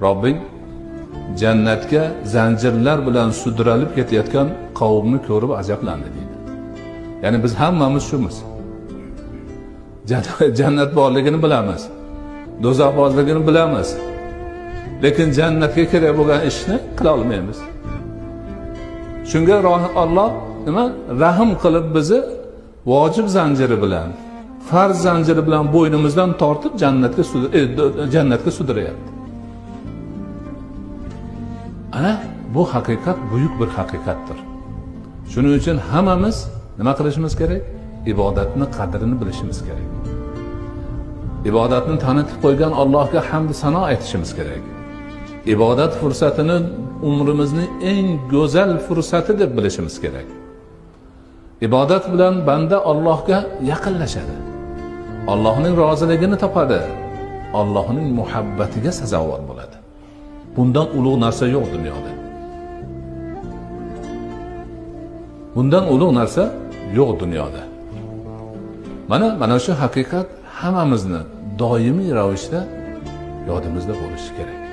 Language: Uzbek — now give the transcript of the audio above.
Robbing jannatga zanjirlar bilan sudralib ketayotgan qavmni ko'rib ajablandi deydi. Ya'ni biz hammamiz shumiz. Jannat borligini bilamiz. Do'zax borligini bilamiz. Lekin jannatga kerak bo'lgan ishni qila olmaymiz. Shunga Alloh nima rahm qilib bizni vojib zanjiri bilan, farz zanjiri bilan bo'ynimizdan tortib jannatga sudrayapti. Ana bu haqiqat buyuk bir haqiqatdir. Shuning uchun hammamiz nima qilishimiz kerak? Ibodatni qadrini bilishimiz kerak. Ibodatni tanitib qo'ygan Allohga hamd sano aytishimiz kerak. Ibodat fursatini umrimizning eng go'zal fursati deb bilishimiz kerak. Ibodat bilan banda Allohga yaqinlashadi. Allohning roziligini topadi. Allohning muhabbatiga sazovor bo'ladi. Bundan ulug' narsa yo'q dunyoda. Bundan ulug' narsa yo'q dunyoda. Mana shu haqiqat hammamizni doimiy ravishda yodimizda bo'lishi kerak.